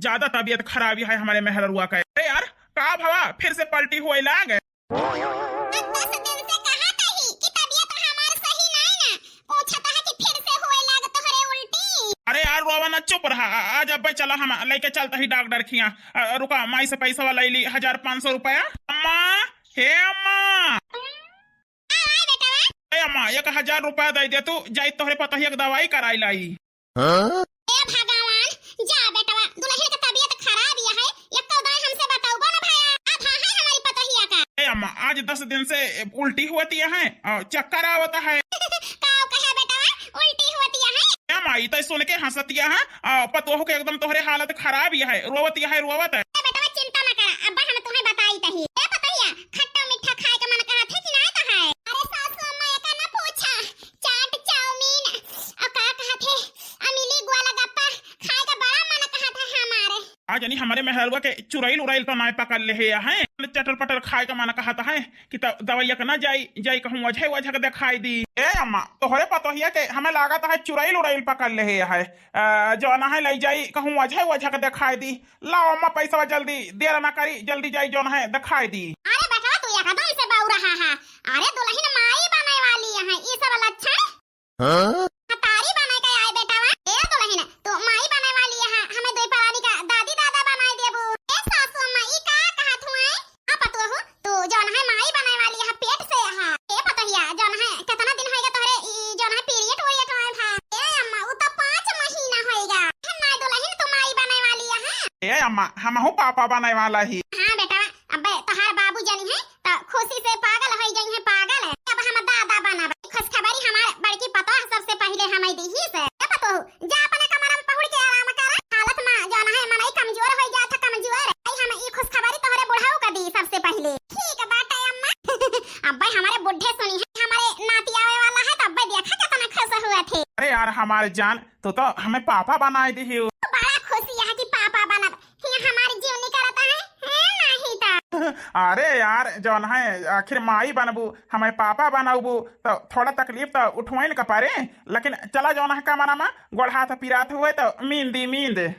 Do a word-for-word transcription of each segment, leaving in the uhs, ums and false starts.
ज्यादा तबियत खराबी है हमरे मेहररुआ का। अरे यार, का भवा, फिर से पलटी होए लाग? अब दस दिन से कहत ही कि तबियत हमार सही नाई ना, पूछत है कि फिर से होए लाग तोहरे उल्टी। अरे यार रोवा ना, चुप रहा। आ-, आज अब्बे चला, हम लइके चलत ही डॉक्टर खिया। अ, रुका, माई से पैसा वाला ली हजार पाँच सौ रुपया। अम्मा, हे अम्मा। का आए बेटवा? ए अम्मा, एक हजार रुपया दे दे तू, जाई तोहरे पतोहिया के दवाई कराई लाई। हाँ? ए भगवान, जा बेटवा, दुलहिन के तबियत खराब ही है, एको दाई हमसे बतउबो ना भया। आधा है हमारी पतोहिया का। ए अम्मा, आज दस दिन से उल्टी होती है, अ, चक्कर आवत है। का कहे बेटवा, उल्टी होती है? ए अम्मा, ई तो सुन के हंसतिया है, अ, पतोह के एकदम तोहरे हालत खराब ही है, रोवतिया है, रोवत है। ए बेटवा, चिंता ना करा, अब हम तुम्हें बताई तही। ए पतोहिया, खट्टा मीठा खाए का मन कहत है कि नाई तो है? अरे सासू अम्मा, एका ना पूछा, चाट, चाउमीन, और का कहत है, अमिली, गोलगप्पा खाए का बड़ा मन कहत है हमारे। आज यानी हमारे मेहररुआ के चुरैल उरैल तो नाय पकड़ ले है, हैं? चटर पटर खाए का मन कहत है कि त दवाइया के ना जाई, जाई कहूँ ओझे ओझा के दिखाई दी। ए अम्मा, तोहरे पतोहिया के हमें लागत है चुरैल उरैल पकड़ ले है, अ, जौन है लई जाई कहूँ ओझे ओझा के दिखाई दी। लाओ अम्मा, पैसा जल्दी, देर ना करी, जल्दी जाई जौन है दिखाई दी। अरे बेटवा, तू एकदम से बौरा है। अरे दुलहिन माई बने वाली है, ई सब लक्षण? हाँ? महतारी बने के आए बेटवा। ए दुलहिन, तू माई बने वाली है, हमें दुई परानी का दादी दादा बनाए देबू। ए सासू अम्मा, ई का कहत हुए? आ पतोहू, तू जौन है माई बने वाली है, पेट से है। ए पतोहिया, जौन है कितना दिन होइगा तोहरे ई जौन है पीरियड उरियड होए भा? ए अम्मा, उ तो पाँच महीना होइगा। है ना दुलहिन, तू माई बने वाली है। ए अम्मा, हमहू पापा बने वाला ही। हाँ बेटवा, अबे तोहार बाबू जनी है तो खुशी से पागल होई गई है, पागल। अब हम दादा बनब। खुशखबरी हमार बड़की पतोह सबसे पहिले हमें दीही से। ए पतोहू, जा अपने कमरा में पहुड़ के आराम कर। हालत में जौन है मनई कमजोर होई जात है, कमजोर। आई हम ई खुशखबरी तोहरे बुढ़ऊ का दी सबसे पहिले। ठीक बाटे अम्मा। अब्बे हमारे बुढ़े सुनी है, हमारे नाती आवे वाला है, तो अब्बे देखा कितना खुश हुआ थे। अरे यार हमारे जान, तू तो हमें पापा बनाए दी हो। बड़ा खुशी है कि पापा बनब। ये हमारे जीव निकलता है, है नहीं तो। अरे यार जौन है, आखिर माई बनबू, हमें पापा बनबू, तो थोड़ा तकलीफ तो उठवाइन का परे, लेकिन चला जौन है कमरा में, गोड़ हाथ पिरात हुए तो मींद दी, मींद। ई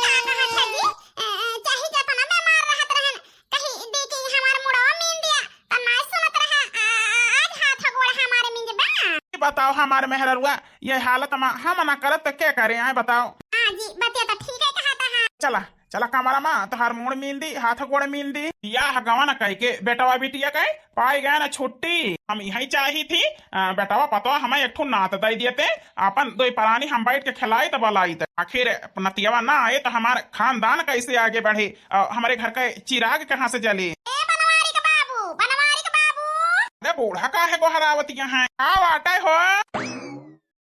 का कहत है जी? ए, ए, चाहे जतना बीमार रहत रहन, कहीं देखी हमार मुड़वा मींद दिया, त नाय सुनत रहा, आ, आज हाथ गोड़ हमारे मींद बा। ई बताओ हमार मेहररुआ, ये हालत में हम ना करत तो क्या करे, आए बताओ। हाँ जी, बतिया तो ठीक है कहत है। चला, चला कमरा में, तोहार मुड़ मींदी, हाथ गोड़ मींदी। बियाह गवन कह के बेटवा बिटिया के पाई गए ना छुट्टी। हम यही चाही थी, अ, बेटवा पतवा हमें एक ठो नात दे देते, अपन दो परानी हम बैठ के खिलाई त बलाई त। आखिर नतियवा ना आए तो हमार खानदान कैसे आगे बढ़े? अ, हमारे घर का चिराग कहाँ से जले? ए बनवारी के बाबू, बनवारी के बाबू। अरे बूढ़ा काहे गोहरावत यहाँ? का बाटे हो?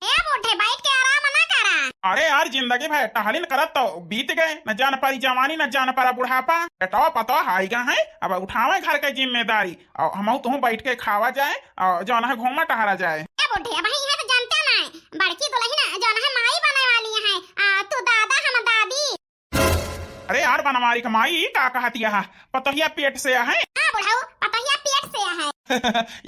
ए बूढ़े, बैठ के आराम ना करा। अरे यार, जिंदगी भर टहलिन करत तो बीत गए, न जान पारी जवानी, न जान पारा बुढ़ापा। बेटवा पतवा हाई गा है, अब उठावे घर के जिम्मेदारी, और हमहू तुहू बैठ के खावा जाए, और जौन है घूमा टहरा जाए। ए बूढ़े, अब यहाँ तो जानते ना, बड़की दुलहिन जौन है माई बने वाली है, आ, तू दादा हम दादी। अरे यार बनवारी के माई, ई का कहत यह? पतोहिया पेट से है? हाँ बुढ़ऊ, पतोहिया पेट से है।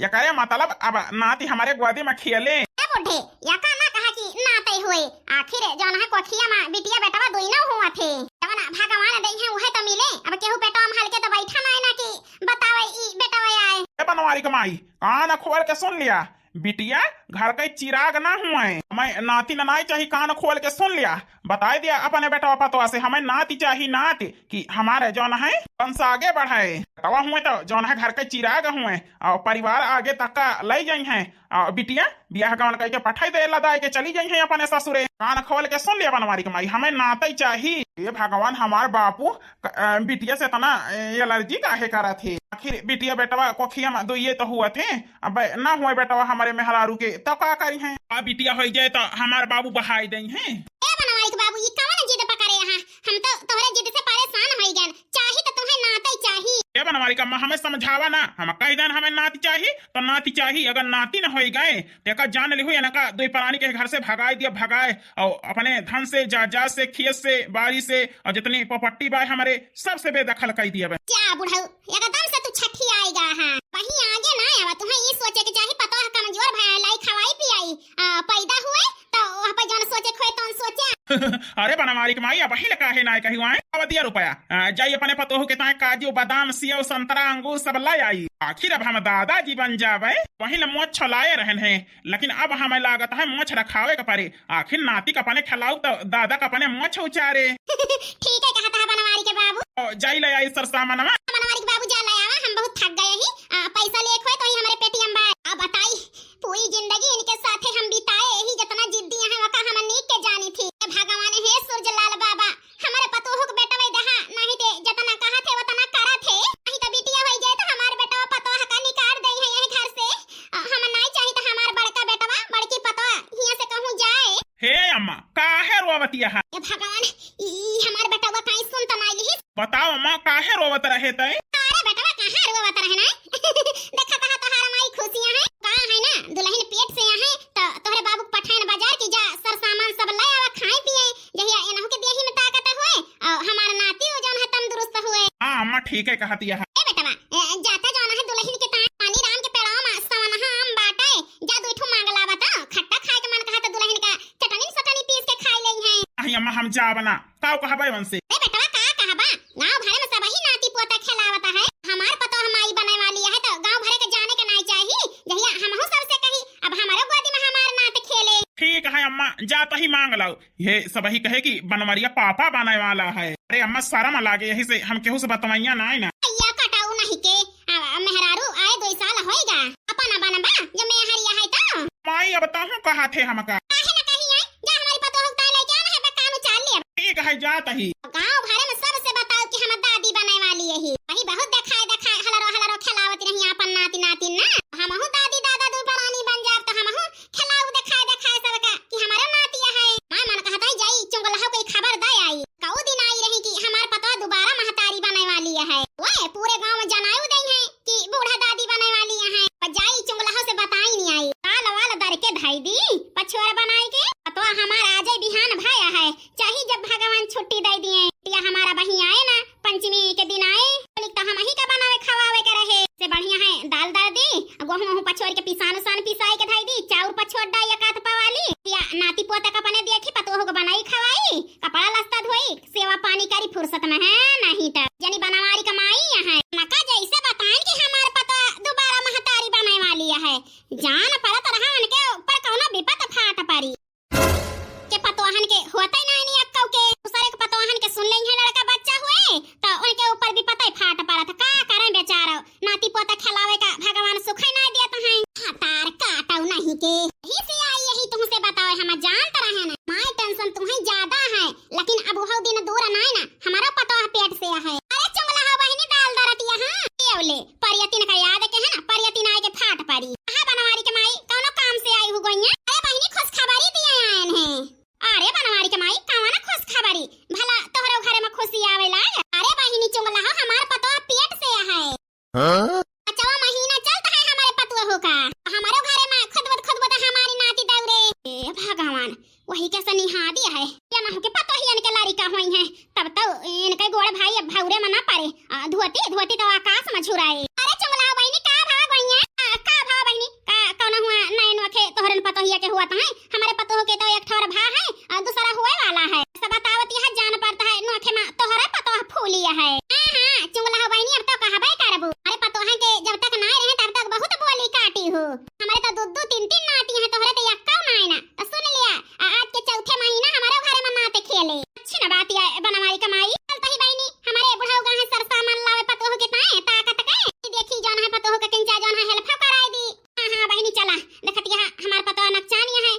एकरे मतलब अब नाती हमारे गोदी में खियले। ए बूढ़े, या का ना कहा कि नाते हुए। आखिर जौन है कोखिया में बिटिया बेटवा दोनों हुआ थे। जौन भगवान दे है उहे तो मिले। अब केहू पेटवा में हल्के तो बैठा ना है ना कि बतावे ई बेटवा आए। ए बनवारी के माई, कान खोल के सुन लिया। बिटिया घर के चिराग ना हुए। हमें नाती ना नाई चाही, कान खोल के सुन लिया। बताई दिया अपने बेटवा पतवा से, हमें नाती चाही, नाती, कि हमारे जौन है वंश आगे बढ़े। बेटवा हुए तो जौन है घर के चिराग हुए और परिवार आगे तक का ले जाई हैं। और बिटिया बियाह गवन करके पठाई दे लदाई के चली जाई हैं अपने ससुरे। कान खोल के सुन लिया बनवारी के माई, हमें नाते चाही। ये भगवान हमार बापू क-, अ, बिटिया से इतना, अ, एलर्जी काहे करत हे? आखिर बिटिया बेटवा कोखिया में दुइये तो हुआ थे, अब ना हुए बेटवा हमारे मेहरारू के, तो का करी हैं? आ बिटिया होई जाए तो हमार बाबू बहाई दई हैं। ए बनवारी के बाबू, ई कवन जिद पकड़े यहाँ? हम तो तोहरे जिद से परेशान होई गए। चाही तो तुम्हें नाते चाही। ए बनवारी का माँ, हमें समझावा ना, हम कह देन हमें नाती चाही, तो नाती चाही। अगर नाती न होई गए, तो एका जान लिहु, इनका दुई परानी के घर से भगाई दिया, भगाए, और अपने धन से, जायदाद से, खेत से, बारी से, और जितनी प्रॉपर्टी बा हमारे, सबसे बेदखल कर दिया बा। जा बुढ़ऊ, एकदम से तू छठी आएगा। हाँ, वहीं आगे ना आवा, तुम्हें ये सोचे के चाही, पतोह कमजोर भया, लाई खवाई पियाई, आ, पैदा हुए तो वहाँ पे जौन सोचे खोए तौन सोचे। अरे बनवारी के माई, अबहिं ले काहे नाय कहिउ आए? अब दिया रुपया। आ, जाई अपने पतोह के ताए काजू, बादाम, सेव, संतरा, अंगूर सब लै आई। आखिर अब हम दादाजी बन जाबे, वहीं ले मोछ लाए रहन है, लेकिन अब हमें लागत है मोछ रखावे के परे। आखिर नाती का अपने खिलाऊ तो दादा का अपने मोछ उचारे। ठीक है कहत है बनवारी के बाबू। ओ, जाई लै आई सरसामनवा। बनवारी के बाबू जा लै आवा, हम बहुत थक गए ही। आ, पैसा लेक होए तो ही हमरे पेटीएम बा। अब बताई, पूरी जिंदगी इनके साथे हम बिताए, यही जितना जिद्दी हैं, वका हम नीक के जानी थी। हे भगवान, हे सूरज लाल बाबा, हमरे पतोह के बेटवा दहा, नहीं ते जितना कहा थे, उतना करा थे। नहीं तो बिटिया होई जाए तो हमार बेटवा पतोह का निकाल दे है यही घर से। अ, हम नहीं चाही तो हमार बड़का बेटवा, बड़की पतोह हियां से कहूँ जाए। हे अम्मा, काहे रोवतिया है? हे भगवान, ई हमार बेटवा काई सुन तो नहीं लिहिस। बताओ अम्मा, काहे रोवत रहे तै? अरे बेटवा, कहाँ रोवत रहे ना? देखत हा तोहार माई खुशियाँ है। का है ना, दुल्हन पेट से आहे, तो तोहरे बाबू के पठाइन बाजार की जा, सर सामान सब लै आवा, खाए पिए, जहिया एनहु के देही में ताकत होए, और हमार नाती हो जौन है तंदुरुस्त होए। हाँ अम्मा, ठीक है कहतिया है। ए बेटवा, ए, जाता जौन है दुल्हन के ताए पानी राम के पेड़वा में सवनहा आम बाटे, जा दू ठो मांग लावा तो, खट्टा खाए के मन कहा तो दुल्हन का चटनी सटनी पीस के खाई लेई है। अही अम्मा, हम जाब ना, का कहबे उनसे? ए बेटवा, का कहबा? गाँव भरे में सबही नाती पोता खेलावत है। हमार पतोह माई बने वाली है तो गाँव भरे के जाने के नाई चाही। जहिया हमहू सबसे कही, अब हमरो गोदी में हमार नात खेले। ठीक है अम्मा, जात ही मांग लाओ। ये सबही कहे कि बनवरिया पापा बने वाला है। अरे अम्मा, शर्म लागे, यही से हम केहू से बतवैया नाई ना। भैया कटाऊ नहीं के, अब मेहरारू आए दो साल होएगा। अपना बनबा, जब मेहरिया है तो। माई, अब तहूँ कहा थे हमका। काहे न कही है? जा हमारी पतोह उतार लेके आना है, बकानू चाल ले। ठीक है, जात ही। गाँव भरे में सबसे बताओ कि हम दादी बने वाली यही। वही बहुत देखाए देखाए हलरो हलरो खेलावत रही अपन नाती नातिन ना। हमहू दादी दादा दू परानी बन जाब तो हमहू खेलाऊ देखाए देखाए सबका कि हमारो नाती है। माय मन कहता है जाई चुंगलहा कोई खबर दे आई। कऊ दिन आई रही कि हमार पतोह दोबारा महतारी बने वाली है। ओए, पूरे गाँव में जनाऊ दे है कि बूढ़ा दादी बने वाली है। और जाई चुंगलहा से बताई नहीं आई। ताल वाल दर के धाई दी, पछोर बनाई के। पतोह हमार आजे बिहान भया है, चाहे जब भगवान छुट्टी दे दिए। या हमारा बही आए ना, पंचमी के दिन आए, बोली तो हम ही का बनावे खवावे के रहे। से बढ़िया है, दाल दर दी, गोहूँ वहूँ पछोर के पिसान उसान पिसाई के धाई दी, चाउर पछोर डाई एक आध पवाली। या नाती पोता का अपने देखी, पतोह को बनाई खवाई, कपड़ा लत्ता धोई, सेवा पानी करी फुर्सत में है, नहीं तो जनी बनवारी कमाई है। नका जैसे बताएं कि हमार पतोह दोबारा महतारी बने वाली है, जान पड़त रहा उनके ऊपर कौनो विपत फाट पड़ी। के पतोहन के होते ना नहीं अक्कौ के, दूसरे के पतोहन के सुन लेंगे लड़का बच्चा हुए, तो उनके ऊपर विपत फाट पड़त। का करें बेचारा, नाती पोता खिलावे का भगवान सुख ही ना देत हैं। हतार काटौ नहीं के। यही से आई, यही तुमसे बताओ, हम जानत रहे ना। माय टेंशन तुम्हें ज्यादा है, लेकिन अब वो दिन दूर ना है ना, हमारा पतोह पेट से है। अरे चुंगला हो बहिनी, दाल दरत यहाँ। ये ले, परियतिन का याद के है ना, परियतिन आए के फाट पड़ी। हाँ बनवारी के माई, कौनो काम से आई हो गई है? अरे बहिनी, खुशखबरी दिए आयन है। अरे बनवारी के माई, कौन खुशखबरी? भला तोहरो घरे में खुशी आवेला? अरे बहिनी चुंगला हो, हमार पतोह पेट से है। हाँ? पाँचवा महीना चलत है हमारे पतोह का। हमारो घरे में खुदबत खुदबत हमारी नाती दौरे। ए भगवान, वही के सनिहा दिया है। या ना हो के पतोहियन के लारी का होई है। तब तो इनके गोड़ भाई अब भौरे में ना पड़े। आ, धोती, धोती तो आकाश में झुराए। अरे चुंगला बहिनी, का भाव बहिनी? आ, का भाव बहिनी? का, कौन हुआ नए नोखे तोहरन पतोहिया के हुआ तो है? हमारे पतोह के तो एक ठोर भा है, आ, दूसरा हुए वाला है। सब बतावत यह जान पड़ता है, नोखे में तोहरा पतोह फूलिया है। हाँ, हाँ, चुंगला हो बहिनी, अब तो कहबे करबू। अरे पतोह के जब तक ना रहे, तब तक बहुत बोली काटी हो। हमारे तो दो दो तीन तीन नाती हैं, तोहरे तो यक्का नाय ना। तो सुन लिया, आ, आज के चौथे महीना हमारे घरे में नाते खेले। अच्छी ना बात है, बनवारी कमाई। चल तही बहिनी, हमारे बुढ़ऊ गा है सरसा मन लावे पतोह के ताए, ताकत के। देखी जौन है पतोह के किंचा जौन है हेल्प कराए दी। हाँ, हाँ, बहिनी चला, देखत यहाँ हमार पतोह नकचानिया है,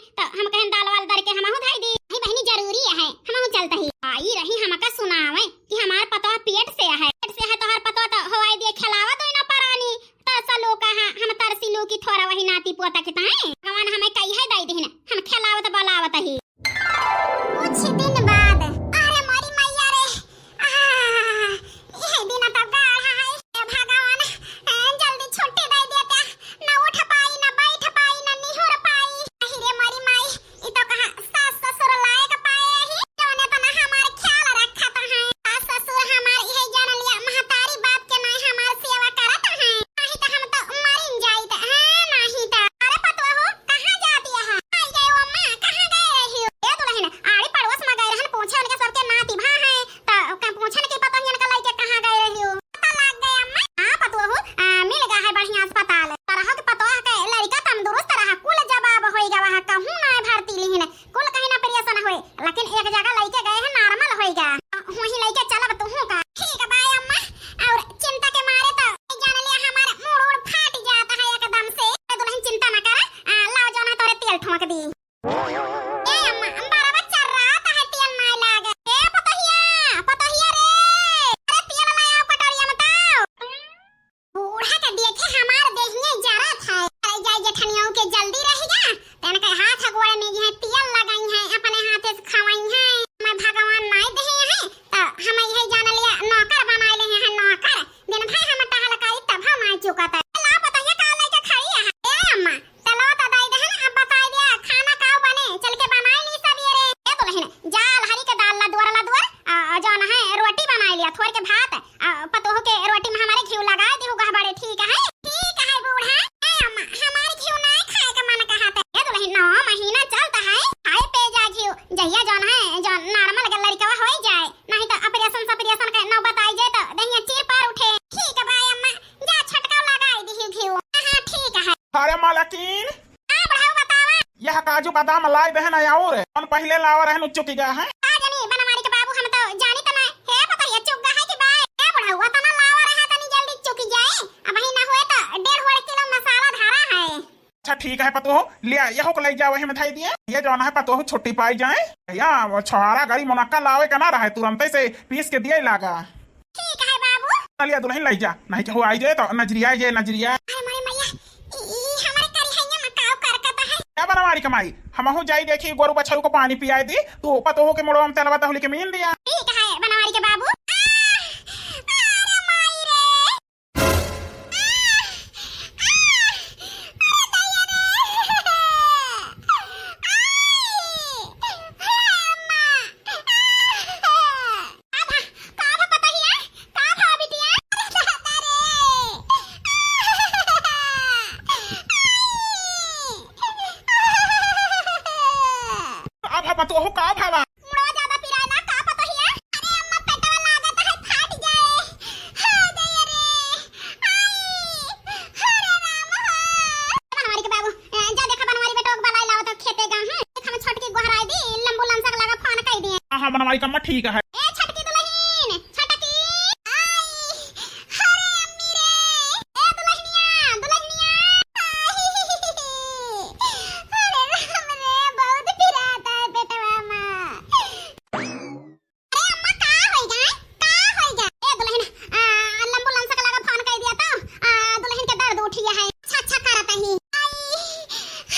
जो बादाम लाई देहे ना और, कौन पहिले लावा रहे नु चुकी गया है। का जानी बनवारी के बाबू, हम तो जानी त ना। हे पतोहिया चुक गया है कि बाय? ए बुढ़ऊ, तना लावा रहा तनी जल्दी चुकी जाए। अब ही ना हुए तो डेढ़ वड़ किलो मसाला धारा है। अच्छा ठीक है पतोह, लिया यहो को ले जाओ, वही में धाई दिए। ये जौन है पतोह छुट्टी पाई जाए। या वो छोहारा गाड़ी मुनक्का लावे का ना रहे, तुरंते से पीस के दिए लागा। ठीक है बाबू। चलिया दुल्हन ले जा, नहीं चाहो आई जाए तो नजरिया आई जाए, नजरिया। अरे मोरे मैया, ई, ई हमारे करिहैया में काव करकत है। क्या बनवारी कमाई, हमहू जाई देखी गोरू बछरू को पानी पियाए दी, तू पतोह के मुड़वा में तेलवा तहुली के मीन दिया। ठीक है बनवारी के बाबू। आ, अरे माई रे। का भा पतोहू, का भावा? मुड़वा ज्यादा पिराला का पतोहिया? अरे अम्मा, पेटवा लागत है फाट जाए। हाँ, दे रे। आई, हरे राम हो। बनवारी के बाबू, ए, जा देखा बनवारी बेटवा के बलाई लाओ तो खेते गा हैं। देख हम छोटकी गोहराई दी, लंबू लंसा के लगा फोन कई दिए। हाँ, हाँ, बनवारी कम्मा ठीक है। ए छोटकी दुल्हन, छोटकी। आई, हरे अम्मी रे। ए दुल्हनिया, दुल्हनिया। आई, हरे राम रे, बहुत पिराता है पेटवा मा। अरे अम्मा, का होइगा? का होइगा? ए दुल्हन, आ, लंबू लंसा के लगा फोन कई दिया तो, आ, दुल्हन के दर्द उठिया है। अच्छा, अच्छा करत ही। आई,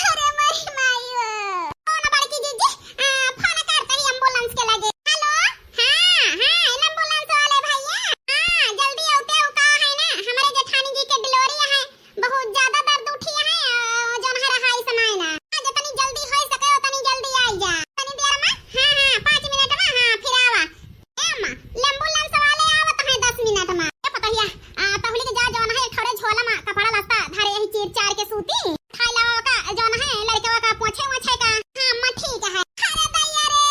अरे मोरी माई ओ। कौन बड़की जीजी? आ, फोन करत ही एम्बुलेंस के लगे। हेलो? हाँ, हाँ, एम्बुलेंस वाले भैया। हाँ, जल्दी आउते हो का है ना, हमारे जेठानी जी के डिलीवरी है। बहुत ज्यादा दर्द उठी है, अ, जौन है रहाई समाए ना। हाँ, जितनी जल्दी हो सके उतनी जल्दी आई जा। तनी देर मा, हाँ, हाँ, पाँच मिनट मा, हाँ, फिर आवा। ए अम्मा, एम्बुलेंस वाले आवत हैं दस मिनट मा। ए पतोहिया, आ, तहुली के जा जौन है एक ठौरे झोला मा कपड़ा लत्ता धरे यही चीर चार के सूती। खाई लावा का जौन है लड़कवा का पोछे वोछे का। हाँ अम्मा, ठीक है। अरे दैया रे,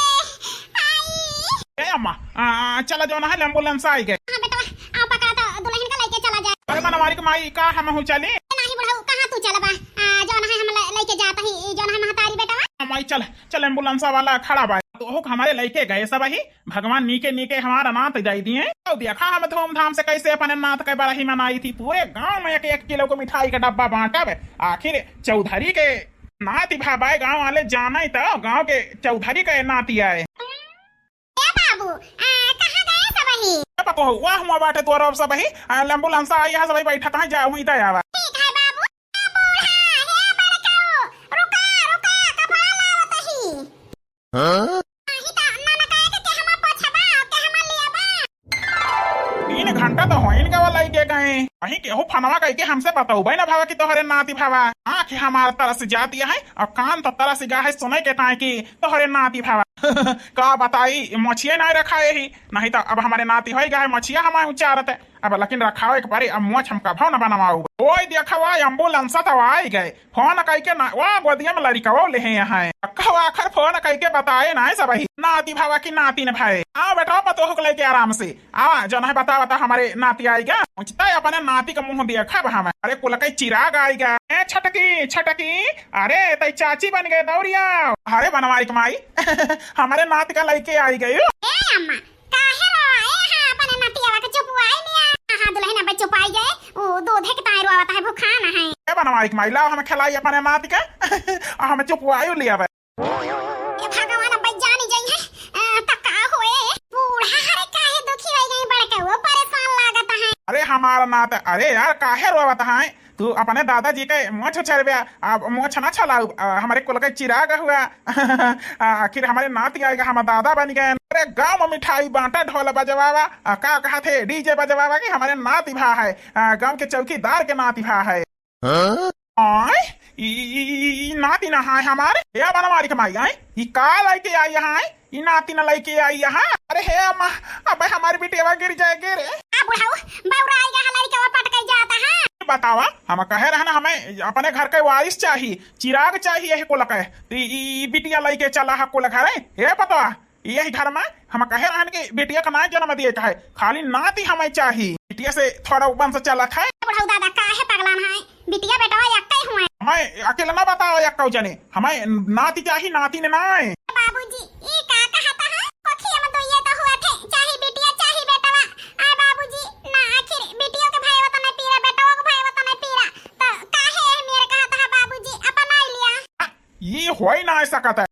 आई। ए अम्मा, आ, चला जौन है एम्बुलेंस आई गए। हाँ बेटवा, आओ पकड़ा तो दुल्हन का लेके चला जाए। अरे बनवारी के माई, का हमहू चली? नाही बुढ़ऊ, कहाँ तू चलबा? आ, जौन है हम ले-, लेके जात ही, जौन है महतारी बेटवा। हाँ माई, चल, चल, एम्बुलेंस वाला खड़ा बा। तो ओहू के हमारे लेके गए सब ही, भगवान नीके नीके हमारा नात जाई दिए। तो देखा हम धूमधाम से कैसे अपने नात के बरही मनाई थी, पूरे गांव में एक एक किलो को मिठाई का डब्बा बांटब। आखिर चौधरी के नाती भा बाय, गांव वाले जाने तो गांव के चौधरी के नाती आए। ए बाबू, आ, कहाँ गए सबही? ए पतोहू, वाह, हुआ बाटे तोर अब सबही। आ, एम्बुलेंस आई है, सबही बैठत हैं, जा, वहीं तय आवा। ठीक है बाबू। ए बूढ़ा, हे बड़काऊ, रुका, रुका, कपड़ा लावत ही। हाँ? नाही त ननकाए के, के हमा पोछबा, के हमा लियाबा। तीन घंटा तो होइन गवा लइके गए। कहीं केहू फनवा कइके हमसे बतउबे न भावा कि तोहरे नाती भावा। आँख हमार तरस जाती है और कान तो तरस गा है सुने के ताई कि तोहरे नाती भावा। का बताई, मोछिए नाय रखाए ही, नहीं तो अब हमारे नाती होई गा है, मोछिया हमारे उचारत। अब लेकिन रखावे के पड़ी, अब मोछ हम कभो न बनवाऊ। ओए देखवा, एम्बुलेंस तो आई गए, फोन कइके ना, वा गोदिया में लड़िकवा लेहे हैं। कहो आखिर फोन कइके बताए ना सबही, नाती भावा की नाती न भाए। आओ बेटा, पतोह को लेके आराम से। आवा, जौन है बता, बता, हमारे नाती आएगा। पहुँचता है अपने नाती का मुँह देखब हम। अरे कुल के चिराग आएगा। ए छटकी, छटकी, अरे तई चाची बन गए दौरिया। अरे बनवारी के माई, हमारे नाती का लेके आई गई। ए अम्मा, काहे रोवाए? हाँ, अपने नतियावा के चुपवाई लिया। हाँ, दुल्हन अब चुपाई गए, वो दूधे के ताई रोवत है, भुखान है। ए बनवारी के माई, लाओ हम खिलाई अपने नाती के। आ हम चुपवाई लिया बे। ए भगवान, अब जानी जाई है, अ, त का होए? बूढ़ा हरे काहे दुखी हो गई, बड़के वो परेशान लागत है। अरे हमारा नात, अरे यार, काहे रोवत है? तू अपने दादाजी के मोछ उछरबे, अब मोछ ना छलाऊ, आ, हमारे कुल के चिराग हुआ। आ, आखिर हमारे नाती आएगा, हम दादा बन गए। अरे गांव में मिठाई बांटा, ढोल बजवावा, आ, का कहा थे, डीजे बजवावा कि हमारे नाती भा है, आ, गांव के चौकीदार के नाती भा है। हाँ? आय, ई, ई, ई, ई नाती ना है हमारे। ए बनवारी के माई, आय, ई का लेके आई यहाँ, आय? ई नाती ना लेके आई यहाँ। अरे हे अम्मा, अबे हमारी बिटिया गिर जाएगी रे। आ बुढ़ऊ, बौरा आएगा, हमारी के पटक जाता है। बतावा, हम कहे रहना हमें अपने घर के वारिस चाहिए, चिराग चाहिए, यही कुल के। तो ई, ई, ई बिटिया लेके चला है कुल घरे। हे पतवा, यही घर में हम कहे रहन कि बिटिया का ना जन्म दिए चाहे, खाली नाती हमें चाहिए। बिटिया से थोड़ा वंश चलत है। बुढ़ऊ दादा, काहे पगलान है? बिटिया बेटवा एक्के हुए। हमें अकेला ना बताओ, एक कौ जने, हमें नाती चाही, नातिन नाय। बाबूजी, ई का कहत है? कोखिया में तो ये तो हुआ थे, चाही बिटिया, चाही बेटवा। आय बाबूजी, ना आखिर बिटियो के भाई वतने पीरा, बेटवो के भाई वतने पीरा। तो काहे मेरे कहत है बाबूजी, अपनाई लिया। ये होई ना सकत है।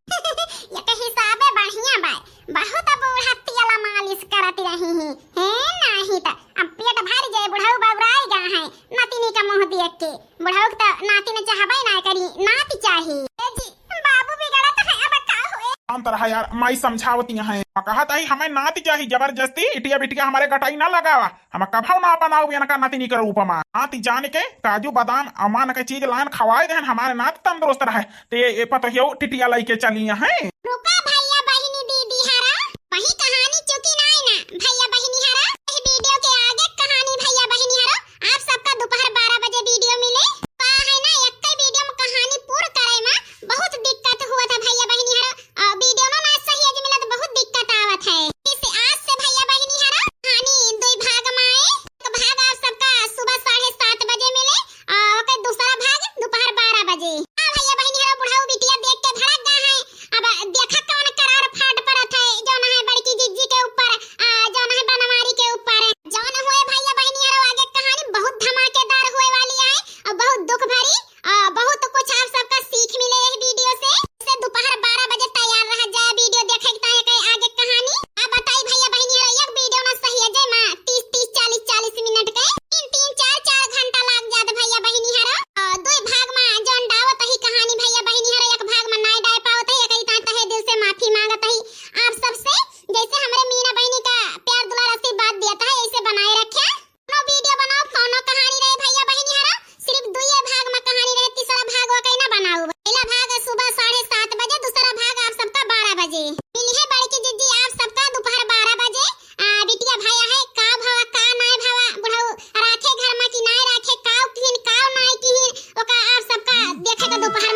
एक हिसाबे बढ़िया बाय, बहुत बूढ़ा तेला मालिश करत रही ही। हे नाही त अब पेट भर जाए, बुढ़ऊ बौराई गा है, नतिनी का मुँह देख के। बुढ़ऊ के त नातिन चाहबे ना करी, नाती चाही। ए जी, बाबू बिगड़त है, अब का हुए? शांत रहा यार, माई समझावती है। कहत आई हमें नाती चाही, जबरदस्ती इटिया बिटिया हमारे गटाई ना लगावा। हम कभौ ना अपनाउब इनका नतिनी के रूप मा। नाती जान के काजू बादाम अमान के चीज लान खवाए देहन, हमारे नाती तंदुरुस्त रहे। ते ये पतोहियो टिटिया लइके चली हैं। रुका भैया बहिनी दीदी हरा, वही कहानी चुकी नाय ना भैया बहिनी हरा। यह वीडियो के आगे कहानी भैया बहिनी हरा, आप सबका दोपहर बारह बजे वीडियो मिले। का है ना, एक वीडियो में कहानी पूर करे मा बहुत दिक्कत हुआ था भैया बहिनी हरा। आ, वीडियो ना, ना सही आज मिला तो बहुत दिक्कत आवत है। इसे आज से भैया बहिनी हरा कहानी दुई भाग मा आए। एक भाग आप सबका सुबह साढ़े सात बजे मिले और ओकर दूसरा भाग दोपहर बारह बजे। हाँ भैया बहिनी हरा, बुढ़ऊ बिटिया देख के भड़क गा है। अब देखा कौन करार फाट पड़त है, जौन है बड़की जिज्जी के ऊपर, आ, जौन है बनवारी के ऊपर। जौन हुए भैया बहिनी हरा, आगे कहानी बहुत धमाकेदार हुए वाली है और बहुत दुख भरी। आ, बहुत कुछ आप सबका सीख मिले यह वीडियो से। से दोपहर बारह बजे तैयार रह जाए वीडियो देखे के ताहे के आगे कहानी। आ बताई भैया बहिनी हरा, एक वीडियो ना सही है, जे माँ तीस तीस चालीस चालीस मिनट के तीन तीन चार चार घंटा लाग जात भैया बहिनी हरा। आ, दुई भाग मा जौन डावत ही कहानी भैया बहिनी हरा, एक भाग मा नाय डाय पावत ही, एकरी ताहे तहे दिल से माफी मांगत ही आप सबसे। जैसे हमरे मीना बहिनी का प्यार दुलार आशीर्वाद दिया था, ऐसे बनाए रखे। कौनो वीडियो बनाओ, कौनो कहानी रहे भैया बहिनी हरा, सिर्फ दुइये भाग मा कहानी रहे, तीसरा भाग ओके ना बनाओ। पहला भाग सुबह साढ़े सात बजे, दूसरा भाग आप सबका बारह बजे। मिली है बड़की जिज्जी आप सबका दोपहर बारह बजे। आ, बिटिया भाया है, का भवा, का नाय भवा, बुढ़ऊ राखे घर मा कि नाय राखे, काव किहिन, काव नाय किहिन, ओका आप सबका देखे का दोपहर